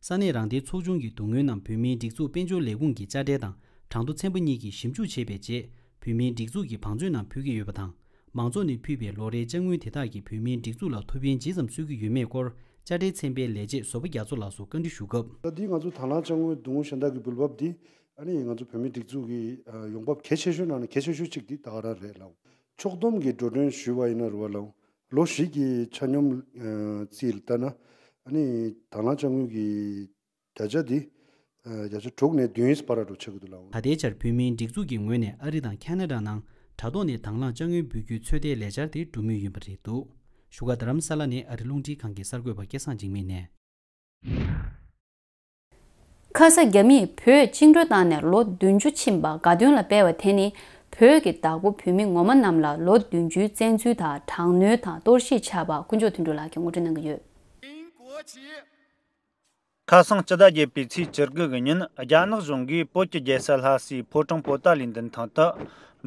ས་གནས་རང་བདེན་ཚོགས་ཆུང་གི་སྡུག་བསྔལ་རྣམས་བོད་མིའི་སྒྲིག་འཛུགས་དཔལ་འབྱོར་ལས་ཁུངས་ཀྱི་དཔྱ་ཁྲལ་དང་གྲངས་ཐོ་ཚན་པ་གཉིས་ཀྱིས་ཞིབ་འཇུག་བྱས་པའི་རྗེས། བོད་མིའི་སྒྲིག་འཛུགས་ཀྱི་བང་མཛོད་ནང་ཕུལ་གྱི་ཡོད་པ་དང་། མང་ཚོགས་ནས་ཕུལ་བའི་ལོ་རེའི་དཔྱ་དངུལ་དེ་དག་གིས་བོད་མིའི་སྒྲིག་འཛུགས་ལ་ཐུགས་ཕན་ཇི་ཙམ་གསོས་ཀྱི་ཡོད་མེད་སྐོར། དཔྱ་ཁྲལ་ཚན་པའི་ལས་བྱེད་བཟོ་པ་རྒྱ་མཚོ་ལགས་སུ་བཀའ་འདྲི་ཞུ་སྐབས། ད་འདི་ང་ཚོ་དང་བླངས་དཔྱ་དངུལ་སྡུག་བསྔལ་གཞན་དག་གི་འབུལ་འབབ་འདི། ཨ་ནི་ང་ཚོ་བོད་མིའི་སྒྲིག་འཛུགས་ཀྱི་ཡོང་འབབ་གལ་ཆེ་ཤོས་ནང་ནས་གལ་ཆེ་ཤོས་གཅིག་འདི་ད་ག་རང་རེད་ལགས། ཕྱོགས་བསྡོམས་ཀྱི་འགྲོ་གྲོན་ཞུས་པ་ཡིན་ན་རེད་བ་ལགས། ལོ་བཞི་གི་ཆ་སྙོམས་རྩིས་ལ་ལྟ་ན། ཨ་ནི་དང་བླངས་དཔྱ་དངུལ་གྱི་བརྒྱ་ཆ་འདི་བརྒྱ་ཆ་དྲུག་ནས་བདུན་བར་འགྲོ་ཆགས་ཀྱི་འདུག་ལགས། ད་ལྟའི་ཆར་བོད་མིའི་སྒྲིག་འཛུགས་ཀྱི་ངོས་ནས་ཨ་རི་དང་ཁ་ན་ཌ་ནང་དྲ་ཐོག་ནས་དང་བླངས་དཔྱ་དངུལ་འབུལ་རྒྱུའི་ཚོད་ལྟའི་ལས་འཆར་དེ་འགྲོ་མུས་ཡིན་པ་རེད་འདུག་བཞུགས་སྒར་རྡ་རམ་ས་ལ་ནས་ཨ་རི་རླུང་འཕྲིན་ཁང་གི་གསར་འགོད་པ་སྐལ་བཟང་འཇིགས་མེད་ནས། ཁ་ས་རྒྱ་མིས་བོད་བཅིངས་འགྲོལ་བཏང་ནས་ལོ་བདུན་ཅུ་ཕྱིན་པ་དགའ་སྟོན་ལ་སྤེལ་བ་དེ་ནི། བོད་ཀྱི་བདག་པོ་བོད་མི་ངོ་མ་རྣམས་ལ་ལོ་བདུན་ཅུའི་བཙན་འཛུལ་དང་དྲག་གནོན་དང་གཏོར་བཤིག་ཆགས་པ་དཀོན་མཆོག་དོན་གྲུབ་ལགས་ཀྱིས་ངོ་སྤྲོད་གནང་གི་ཡོད། ཁ་སང་སྤྱི་ཟླ་བརྒྱད་པའི་ཚེས་བཅུ་དགུ་གི་ཉིན་རྒྱ་ནག་གཞུང་གིས་བོད་ཀྱི་རྒྱལ་ས་ལྷ་སའི་ཕོ་བྲང་པོ་ཏཱ་ལའི་མདུན་ཐང་དུ།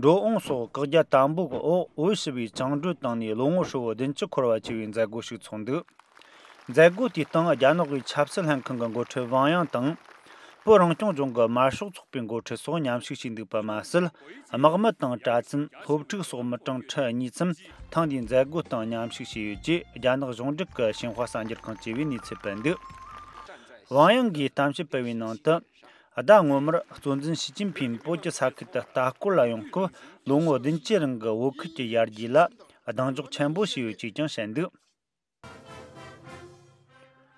འགྲོ་འོང་སོགས་བཀག་རྒྱ་དམ་པོ་གི་འོག་བོད་ཞི་བའི་བཅིངས་འགྲོལ་བཏང་ནས་ལོ་ངོ་ཧྲིལ་བོ་བདུན་ཅུ་འཁོར་བ་བཅས་པའི་མཛད་སྒོ་ཞིག་ཚོགས་འདུག་མཛད་སྒོ་དེའི་སྟེང་རྒྱ་ནག་གི་ཆབ་སྲིད་ལྷན་ཁང་གི་འགོ་ཁྲིད་ཝང་དབྱང་དང་། བོད་རང་སྐྱོང་ལྗོངས་ཀྱི་དམར་ཤོག་ཚོགས་པའི་འགོ་ཁྲིད་སོགས་མཉམ་ཞུགས་བྱས་འདུག་པ་མ་ཟད། དམག་མི་དང་གྲྭ་བཙུན། སློབ་ཕྲུག་སོགས་མི་གྲངས་ཁྲི་གཉིས་ཙམ་ཐེངས་འདིའི་མཛད་སྒོའི་སྟེང་མཉམ་ཞུགས་བྱས་ཡོད་ཅེས་རྒྱ་ནག་གཞུང་འབྲེལ་གྱི་ཤིན་ཧྭ་གསར་འགྱུར་ཁང་བཅས་པས་གནས་ཚུལ་སྤེལ་འདུག་ཝང་དབྱང་གིས་གཏམ་བཤད་སྤེལ་བའི་ནང་དུ། ཟླ་སྔོན་མར་གཙོ་འཛིན་ཞི་ཅིན་ཕིང་བོད་ཀྱི་ས་ཁུལ་དུ་ལྟ་སྐོར་ལ་ཡོང་སྐབས། ལོ་ངོ་བདུན་ཅུའི་རིང་གི་བོད་ཁུལ་གྱི་ཡར་རྒྱས་ལ་གདེང་འཇོག་ཆེན་པོ་བྱས་ཡོད་ཅེས་ཀྱང་བཤད་འདུག་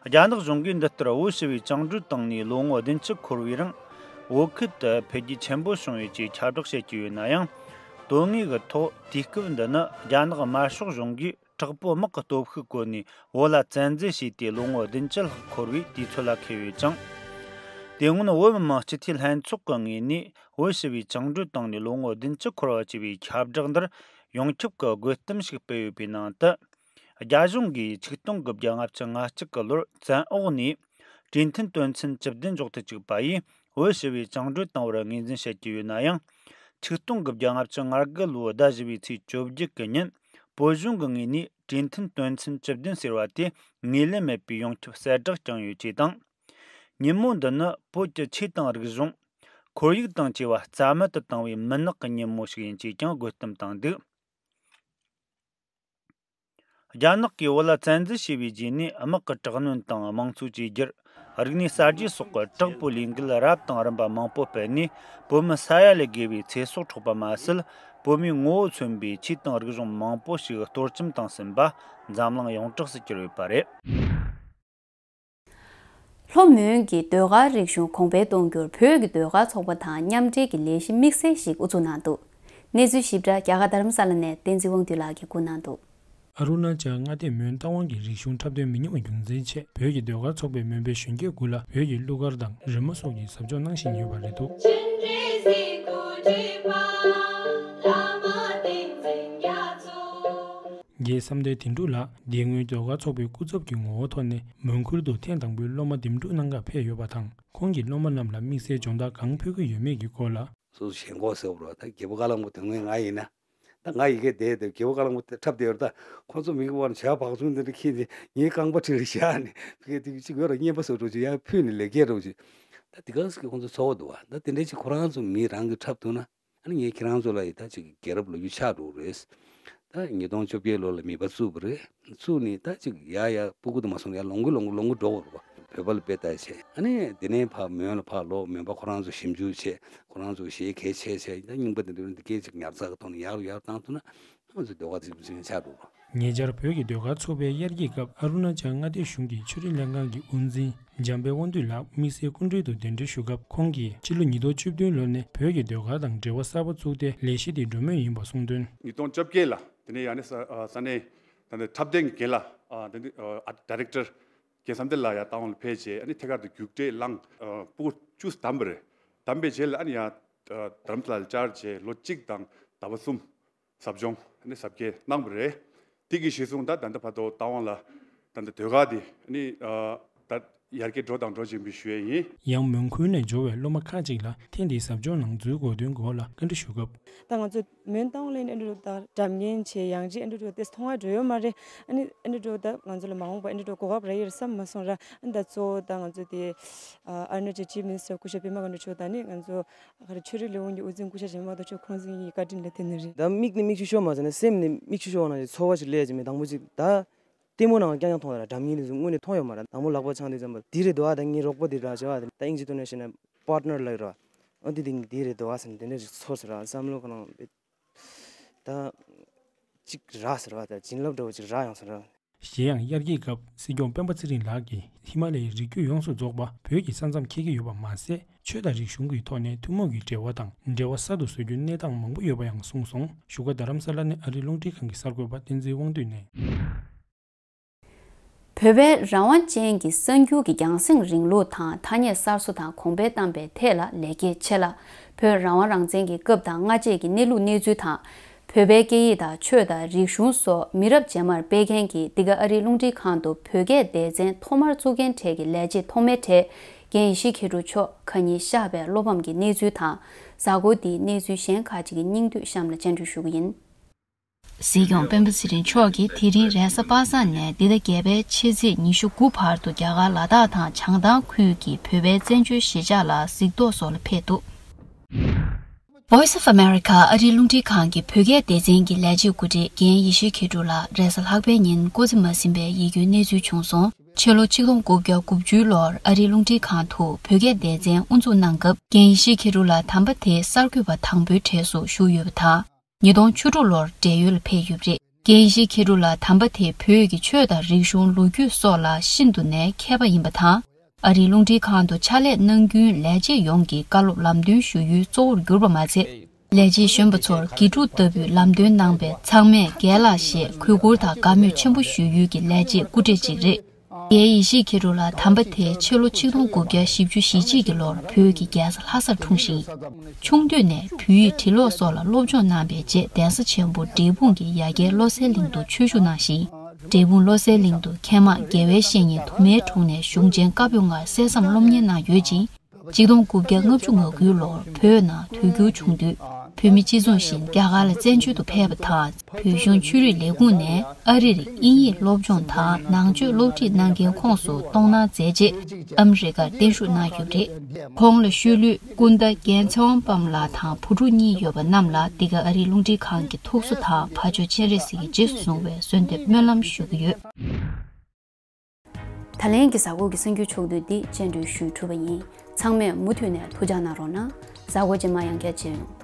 རྒྱ་ནག་གཞུང་གིས་འདི་ལྟར་བོད་ཞི་བའི་བཅིངས་འགྲོལ་བཏང་ནས་ལོ་ངོ་བདུན་ཅུ་འཁོར་བའི་རིང་། བོད་ཁུལ་དུ་འཕེལ་རྒྱས་ཆེན་པོ་བྱུང་ཡོད་ཅེས་ཁྱབ་བསྒྲགས་བྱེད་ཀྱི་ཡོད་ན་ཡང་། དོན་དངོས་ཀྱི་ཐོག་དུས་སྐབས་འདི་ནི་རྒྱ་ནག་དམར་ཤོག་གཞུང་གིས་དྲག་པོའི་དམག་གི་སྟོབས་ཤུགས་བཀོལ་ནས་བོད་ལ་བཙན་འཛུལ་བྱས་ཏེ་ལོ་ངོ་བདུན་ཅུ་ལྷག་འཁོར་བའི་དུས་ཚོད་ལ་འཁེལ་ཡོད་ཅིང་། དེ་སྔོན་བོད་མི་མང་སྤྱི་འཐུས་ལྷན་ཚོགས་ཀྱི་ངོས་ནས་བོད་ཞི་བའི་བཅིངས་འགྲོལ་བཏང་ནས་ལོ་ངོ་བདུན་ཅུ་འཁོར་བ་བཅས་པའི་ཁྱབ་བསྒྲགས་འདིར་ཡོངས་ཁྱབ་ཀྱི་དགོད་གཏམ་ཞིག་སྤེལ་ཡོད་པའི་ནང་དུ། རྒྱ་གཞུང་གིས་ཆིག་སྟོང་དགུ་བརྒྱ་ལྔ་བཅུ་ང་གཅིག་གི་ལོར་བཙན་འོག་ནས་གྲོས་མཐུན་དོན་ཚན་བཅུ་བདུན་འཇོག་ཏུ་བཅུག་པ་ཡིས་བོད་ཞི་བའི་བཅིངས་འགྲོལ་བཏང་བར་ངོས་འཛིན་བྱེད་ཀྱི་ཡོད་ན་ཡང་། ཆིག་སྟོང་དགུ་བརྒྱ་ལྔ་བཅུ་ང་དགུ་ལོའི་ཟླ་བཞི་པའི་ཚེས་བཅོ་བརྒྱད་ཀྱི་ཉིན་བོད་གཞུང་གི་ངོས་ནས་གྲོས་མཐུན་དོན་ཚན་བཅུ་བདུན་ཟེར་བ་དེ་ངོས་ལེན་མེད་པའི་ཡོངས་ཁྱབ་གསལ་བསྒྲགས་བསྐྱངས་ཡོད་ཅེས་དང་། ཉིན་མོ་འདི་ནི་བོད་ཀྱི་ཆོས་དང་རིག་གཞུང་། ཁོར་ཡུག་དང་བཅས་པ་རྩ་མེད་དུ་བཏང་བའི་མུན་ནག་གི་ཉིན་མོ་ཞིག་ཡིན་ཅེས་ཀྱང་དགོད་གཏམ་བཏང་འདུག་རྒྱ་ནག་གིས་བོད་ལ་བཙན་འཛུལ་བྱས་པའི་རྗེས་ནས། དམག་གི་དྲག་གནོན་དང་དམངས་གཙོ་བཅོས་བསྒྱུར། རིག་གནས་གསར་བརྗེ་སོགས་ཀྱི་དྲག་པོའི་ལས་འགུལ་རབ་དང་རིམ་པ་མང་པོ་སྤེལ་ནས། བོད་མི་ས་ཡ་ལས་བརྒལ་བའི་ཚེ་སྲོག་འཕྲོག་པ་མ་ཟད། བོད་མིའི་ངོ་བོ་མཚོན་པའི་ཆོས་དང་རིག་གཞུང་མང་པོ་ཞིག་གཏོར་བཅོམ་དང་བསྲུངས་པ་འཛམ་གླིང་ཡོངས་གྲགས་སུ་གྱུར་ཡོད་པ་རེད། ལྷོ་མོན་གྱི་ཟློས་གར་རིག་གཞུང་གོང་འཕེལ་གཏོང་རྒྱུར་བོད་ཀྱི་ཟློས་གར་ཚོགས་པ་དང་མཉམ་འབྲེལ་གྱི་ལས་གཞི་དམིགས་བསལ་ཞིག་དབུ་འཛུགས་གནང་འདུག་གནས་ཚུལ་ཞིབ་ཕྲ་རྒྱ་གར་རྡ་རམ་ས་ལ་ནས་བསྟན་འཛིན་དབང་འདུས་ལགས་ཀྱིས་བསྐུར་གནང་འདུག་ཨ་རུ་ན་ཅལ་མངའ་སྡེ་མོན་རྟ་དབང་གི་རིག་གཞུང་འཁྲབ་སྟོན་མི་ཉུང་བ་རྒྱུན་འཛིན་ཆེད་བོད་ཀྱི་ཟློས་གར་ཚོགས་པའི་མོན་པའི་གཞོན་སྐྱེས་དགུ་ལ་བོད་ཀྱི་གླུ་གར་དང་རོལ་མོ་སོགས་ཀྱི་ཟབ་སྦྱོང་གནང་བཞིན་ཡོད་པ་རེད་འདུག་རྒྱལ་བསམ་གཏན་དོན་གྲུབ་ལགས་འདི་སྔོན་ཟློས་གར་ཚོགས་པའི་སྐུ་ཚབ་ཀྱི་ངོ་བོ་ཐོག་ནས་མོན་ཁུལ་དུ་ཐེངས་དང་པོའི་སློབ་མ་འདེམས་སྒྲུག་གནང་གར་ཕེབས་ཡོད་པ་དང་། ཁོང་གིས་སློབ་མ་རྣམས་ལ་དམིགས་བསལ་སྦྱོང་བརྡར་གང་ཕུལ་གྱི་ཡོད་མེད་ཀྱི་སྐོར་ལ། སོ་སོ་ཞེན་ཁོག་ཟེར་བ་རེད་བ། ད་རྒད་པོ་ཁ་ལག་མོ་དོན་ངན་ང་ཡིན་ན། ད་ང་ཡི་གེ་བསྡད་དེ་རྒད་པོ་ཁ་ལག་མོ་འཁྲབ་བསྡད་ཡོད་རེད། ད་ཁོང་ཚོ་མི་གི་བར་ནས་བྱ་བག་ཚུན་དེ་འདྲ་ཁྱེར་ནས་ངའི་རྐང་པ་འཁྲིས་ལ་བཞག་ནས་ཕ་གི་དེ་གཅིག་ཡོད་ར་རྔན་པ་བཟོ་འགྲོ་ཅིག་ཡར་ཕུད་ནས་ལས་ཀའི་འགྲོ་ཅིག་ད་དེ་ག་ཟེ་གི་ཁོང་ཚོ་ཚོར་བ་འདུག་བ། ད་དེ་འདྲ་ཅིག་ཁོ་རང་ཚོ་མི་རང་གིས་འཁྲབ་ཐུབ་ན། ཨ་ནི་ངས་ཁྱེད་རང་ཚོ་ལ་ཡི་ད་ཅིག་རྒྱལ་རབས་ལོ་རྒྱུས་ཆགས་འགྲོ་གི་རེད། ད་ཉིས་སྟོང་བཅོ་བརྒྱད་ལོ་ལ་མིད་པ་བཙུགས་པ་རེད། བཙུགས་ནས་ད་ཅིག་ཡ་ཡ་སྤུ་གུ་དུ་མ་སོང་ཡ་ལོངས་སྐུ་ལོངས་སྐུ་ལོངས་སྐུ་འགྲོ་གི་རེད་བ། བོད་པ་ལ་དཔེ་ལྟ་བྱས། ཨ་ནི་དེ་ནས་ཕར་མོན་ལ་ཕར་ལོག་མོན་པ་ཁོ་རང་ཚོ་ཞིབ་འཇུག་བྱས། ཁོ་རང་ཚོ་གཞས་གལ་ཆེ་ཆེ་ད་རྙིང་པ་དེ་འདྲ་འདི་སྐད་ཅིག་ཉར་ཚགས་ཀྱི་ཐོག་ནས་ཡར་ཡར་བཏང་ཐུབ་ན་ང་ཚོ་ཟློས་གར་ཚིག་ཚིག་ཆགས་འགྲོ་གི་རེད། ཉེ་ཆར་བོད་ཀྱི་ཟློས་གར་ཚོགས་པའི་དབྱར་སྐྱིད་སྐབས་ཨ་རུ་ན་ཅལ་མངའ་སྡེ་གཞུང་གི་ཆོས་རིག་ལྷན་ཁང་གི་དབུ་འཛིན་འཇམ་དཔལ་དབང་འདུས་ལགས་དམིགས་བསལ་སྐུ་མགྲོན་དུ་གདན་འདྲེན་ཞུ་སྐབས། ཁོང་གིས་ཕྱི་ལོ་ཉིས་སྟོང་བཅུ་བདུན་ལོ་ནས་བོད་ཀྱི་ཟློས་གར་དང་འབྲེལ་བ་གསར་པ་བཙུགས་ཏེ་ལས་གཞི་དེ་འགྲོ་མུས་ཡིན་པ་གསུངས་དོན། ཉིས་སྟོང་བཅོ་བརྒྱད་ལ་དེ་ནས་ཡང་ནས་ས་ཨ་ས་གནས་ད་ནས་འཁྲབ་སྟོན་གྱི་རྒན་ལགས་ཨ་དེ་ནས་ཨ་ཌི་རེག་ཊར་རྒན་བསམ་གཏན་ལགས་ཡར་རྟ་དབང་ལ་ཕེབས་རྗེས། ཨ་ནི་ཐད་ཀར་དུ་རྒྱུགས་སྤྲོད་བླངས། ཨ་སྤུ་གུ་བཅུ་བདམས་པ་རེད། བདམས་པའི་རྗེས་ལ་ཨ་ནི་ཡང་ཨ་རྡ་རམ་ས་ལ་བཅར་རྗེས་ལོ་གཅིག་དང་ཟླ་བ་གསུམ་ཟབ་སྦྱོང་ཨ་ནི་ཟབ་རྒྱས་གནང་བ་རེད། དེ་གི་གཞི་བཟུང་ད་ད་ལྟ་བར་དུ་རྟ་དབང་ལ་ད་ལྟ་ཟློས་གར་དེ་ཨ་ནི་ཨ་ད་ཡར་རྒྱས་འགྲོ་དང་འགྲོ་བཞིན་པའི་ཞུ་ཡས་ཡིན། ཡང་མོན་ཁུལ་ནས་འབྱོར་བའི་སློབ་མ་ཁག་ཅིག་ལ་ཐེངས་འདིའི་ཟབ་སྦྱོང་ནང་འཛུལ་དགོས་དོན་སྐོར་ལ་བཀའ་འདྲི་ཞུ་སྐབས། ད་ང་ཚོ་མོན་རྟ་དབང་ལ་ཨེ་འདྲ་འགྲོ་ད་སྒྲ་སྙན་བྱས། ཡང་ཅིག་ཨེ་འདྲ་འགྲོ་དེ་མཐོང་བ་འགྲོ་ཡོད་མ་རེད། ཨ་ནི་ཨེ་འདྲ་འགྲོ་ད་ང་ཚོ་ལ་མ་འོངས་པ་ཨེ་འདྲ་འགྲོ་གོ་སྐབས་རག་ཡོད་རེད་བསམ་མ་སོང་ར། ཨ་ནི་ད་གཙོ་བོ་ད་ང་ཚོ་དེ་ཨ་ཨ་རུ་ན་ཅལ་ཅིབ་མི་ནི་སི་ཊར་སྐུ་ཞབས་པད་མ་དགའ་འཕེལ་མཆོག་དང་ནི་ང་ཚོ་ག་རེ་ཆོས་རིག་ལས་ཁུངས་ཀྱི་དབུ་འཛིན་སྐུ་ཞབས་ཇེ་མང་དུ་མཆོག་ཁོང་ཚོ་གཉིས་ཀྱི་བཀའ་དྲིན་ལ་བརྟེན་ནས་རེད། ད་མིག་ནས་མིག་ཆུ་ཤོར་མ་ཟེར་ན་སེམས་ནས་མིག་ཆུ་ཤོར་བ་ནང་བཞིན་ཚོར་བ་ཞིག་སླེབས་ཀྱི་མེད། དང་པོ་ཅིག་ད་ལྟད་མོ་ནང་རྐྱང་རྐྱང་མཐོང་ཡོད་ར། སྒྲ་སྙན་དེ་ཚོ་དངོས་གནས་མཐོང་ཡོད་མ་རེད། དང་པོ་ལག་པ་འཆང་དུས་ཙམ་པ་འདི་རེད་འདུག་ཨ། ད་ངའི་རོགས་པ་འདི་འདྲ་བྱས་པ་དེ་ད་དབྱིན་ཇི་ཐོག་ནས་བཤད་ན་པཱར་ཊི་ནར་ལབ་ཀྱི་རེད་བ། ཨ་འདི་དེ་འདི་རེད་འདུག་ཨ་ཟེར་ནས་དེ་འདྲ་ཞིག་ཚོར་སོང་ར། བསམ་བློ་ཁོ་རང་ད་ཅིག་རག་ཟེར་བ། ད་བྱིན་རླབས་འདྲ་བོ་ཅིག་རག་ཡོང་སོང་ར། གཞན་ཡང་དབྱར་སྐྱིད་སྐབས་སྲིད་སྐྱོང་སྤེན་པ་ཚེ་རིང་ལགས་ཀྱིས་ཧི་མ་ལ་ཡའི་རི་རྒྱུད་ཡོངས་སུ་རྫོགས་པ་བོད་ཀྱི་ས་མཚམས་འཁེལ་གྱི་ཡོད་པ་མ་ཟད། ཆོས་དང་རིག་གཞུང་གི་ཐོག་ནས་ཐུན་མོང་གི་འབྲེལ་བ་དང་འབྲེལ་བ་གསར་དུ་བཟོ་རྒྱུའི་གནས་སྟངས་མང་པོ་ཡོད་པ་ཡང་གསུངས་སོང་། བཞུགས་སྒར་རྡ་རམ་ས་ལ་ནས་ཨ་རིའི་རླུང་འཕྲིན་ཁང་གི་གསར་འགོད་པ་བསྟན་འཛིན་དབང་འདུས་ནས། བོད་པའི་རང་དབང་ཅན་གྱི་གསར་འགྱུར་གྱི་རྒྱང་སྲིང་རིང་ལུགས་དང་ཐ་སྙད་གསར་བཟོ་དང་གོང་འཕེལ་བཏང་པའི་ཐད་ལ་ལེགས་སྐྱེས་ཆེ་ལ། བོད་རང་དབང་རང་བཙན་གྱི་སྐབས་དང་སྔ་རྗེས་ཀྱི་གནས་ལུགས་གནས་ཚུལ་དང་། བོད་པའི་སྐད་ཡིག་དང་ཆོས་དང་རིག་གཞུང་སོགས་མི་རབས་རྗེས་མར་སྤེལ་མཁན་གྱིས་འདི་ག་ཨ་རིའི་རླུང་འཕྲིན་ཁང་དུ་བོད་སྐད་སྡེ་ཚན་ཐོག་མར་བཙུགས་མཁན་གྲས་ཀྱི་ལས་བྱེད་ཐོག་མའི་གྲས་རྒན་ཡེ་ཤེས་མཁས་གྲུབ་མཆོག་ཁ་ཉིན་བཞག་པའི་བློ་ཕམ་གྱི་གནས་ཚུལ་དང་། གཟའ་འཁོར་འདིའི་གནས་ཚུལ་གཞན་ཁག་ཅིག་གི་སྙིང་བསྡུས་གཤམ་ལ་སྤྱན་འབུལ་ཞུ་གི་ཡིན། སྲིད་སྐྱོང་སྤེན་པ་ཚེ་རིང་མཆོག་གིས་དེ་རིང་རེས་གཟའ་པ་སངས་ནས་འདི་ཟླ་བརྒྱད་པའི་ཕྱི་ཚེས་ཉི་ཤུ་དགུ་བར་དུ་རྒྱ་གར་ལ་དྭགས་དང་བྱང་ཐང་ཁུལ་གྱི་བོད་པའི་བཙན་བྱོལ་གཞིས་ཆགས་ལ་གཟིགས་རྟོག་སོགས་ལ་ཕེབས་འདུག Voice of America ཨ་རིའི་རླུང་འཕྲིན་ཁང་གི་བོད་སྐད་སྡེ་ཚན་གྱི་ལས་བྱེད་སྐུ་བགྲེས་རྒན་ཡེ་ཤེས་མཁས་གྲུབ་ལགས་རེས་གཟའ་ལྷག་པའི་ཉིན་སྐུ་ཚེ་མ་ཟིན་པའི་ཡིད་སྐྱོའི་གནས་ཚུལ་བྱུང་སོང་། ཕྱི་ལོ་ཆིག་སྟོང་དགུ་བརྒྱ་དགུ་བཅུའི་ལོར་ཨ་རིའི་རླུང་འཕྲིན་ཁང་དུ་བོད་སྐད་སྡེ་ཚན་དབུ་འཛུགས་གནང་སྐབས། རྒན་ཡེ་ཤེས་མཁས་གྲུབ་ལགས་དམ་པ་དེ་གསར་འགོད་པ་དང་པོའི་གྲས་སུ་ཞུགས་ཡོད་པ་དང་། ཉིས་སྟོང་བཅུ་དྲུག་ལོར་བགྲེས་ཡོལ་ལ་ཕེབས་ཡོད་པ་རེད། རྒན་ཡེ་ཤེས་མཁས་གྲུབ་ལགས་དམ་པ་དེ་བོད་ཀྱི་ཆོས་དང་རིག་གཞུང་ལོ་རྒྱུས་སོགས་ལ་ཤིན་ཏུ་ནས་མཁས་པ་ཡིན་པ་དང་། ཨ་རིའི་རླུང་འཕྲིན་ཁང་དུ་ཕྱག་ལས་གནང་རྒྱུའི་ལས་བྱེད་ཡོངས་ཀྱི་བཀའ་སློབ་ལམ་སྟོན་ཞུ་ཡུལ་གཙོ་བོར་གྱུར་པ་མ་ཚད། ལས་བྱེད་གཞོན་པ་ཚོར་དགེ་ཕྲུག་ལྟ་བུའི་ལམ་སྟོན་གནང་བས་ཚང་མས་རྒན་ལགས་ཞེས་གུས་བཀུར་དང་དགའ་མོས་ཆེན་པོ་ཞུ་ཡུལ་གྱི་ལས་བྱེད་སྐུ་བགྲེས་ཅིག་རེད། རྒན་ཡེ་ཤེས་མཁས་གྲུབ་ལགས་དམ་པ་དེ་ཕྱི་ལོ་ཆིག་སྟོང་དགུ་བརྒྱ་བཞི་བཅུ་ཞེ་གཅིག་གི་ལོར་བོད་ཀྱི་རྒྱལ་ས་ལྷ་སར་འཁྲུངས་ཤིང་། ཆུང་དུས་ནས་བོད་ཡིག་འབྲི་ཀློག་སོགས་ལ་སློབ་སྦྱོང་གནང་བའི་རྗེས་གདན་ས་ཆེན་པོ་འབྲས་སྤུངས་ཀྱི་ཡ་གྱལ་བློ་གསལ་གླིང་དུ་ཆོས་ཞུགས་གནང་ཞིང་། འབྲས་སྤུངས་བློ་གསལ་གླིང་དུ་མཁས་མང་དགེ་བའི་བཤེས་གཉེན་དུ་མའི་དྲུང་ནས་གཞུང་ཆེན་བཀའ་པོད་ལྔ་གསན་བསམ་སློབ་གཉེར་གནང་ཡོད་ཅིང་། ཆིག་སྟོང་དགུ་བརྒྱ་ལྔ་བཅུ་ང་དགུའི་ལོར་བོད་ནང་དུས་འགྱུར་བྱུང་དུས། བོད་ བོད་མི་སྤྱི་མཚུངས་བཞིན་རྒྱ་གར་ལ་བཙན་བྱོལ་དུ་ཕེབས་པ་དང་། བོད་གཞུང་ཆོས་རིག་ལས་ཁུངས་ནས་ཨ་རིར་དབྱིན་ཡིག་སློབ་སྦྱོང་དང་ནང་ཆོས་སློབ་ཁྲིད་གནང་མཁན་ཁོངས་སུ་གཏོང་གནང་མཛད་རྗེས་ཨ་མི་རི་ཀར་བརྟན་བཞུགས་གནང་ཡོད་པ་རེད། ཁོང་ལ་ཤུལ་ལུས་སྐུ་ཟླ་རྒྱལ་ཚེ་དབང་དཔལ་ལགས་དང་བུ་ཕྲུག་གཉིས་ཡོད་པ་རྣམས་ལ་འདི་ག་ཨ་རིའི་རླུང་འཕྲིན་ཁང་གི་ཐུགས་གསོ་དང་ཕ་ཇོ་སྤྱན་རས་གཟིགས་ཀྱིས་རྗེས་སུ་བཟུང་བའི་གསོལ་འདེབས་སྨོན་ལམ་ཞུ་གི་ཡོད། ད་ལན་གྱི་གཟའ་འཁོར་གྱི་གསར་འགྱུར་ཕྱོགས་བསྡུས་འདི་སྤྱན་འབུལ་ཞུས་གྲུབ་པ་ཡིན། ཚང་མས་མུ་མཐུད་ནས་ཐུགས་ཅག་གནང་རོགས་གནང་། གཟའ་འཁོར་རྗེས་མ་ཡང་བསྐྱར་མཇལ་ཡོང་།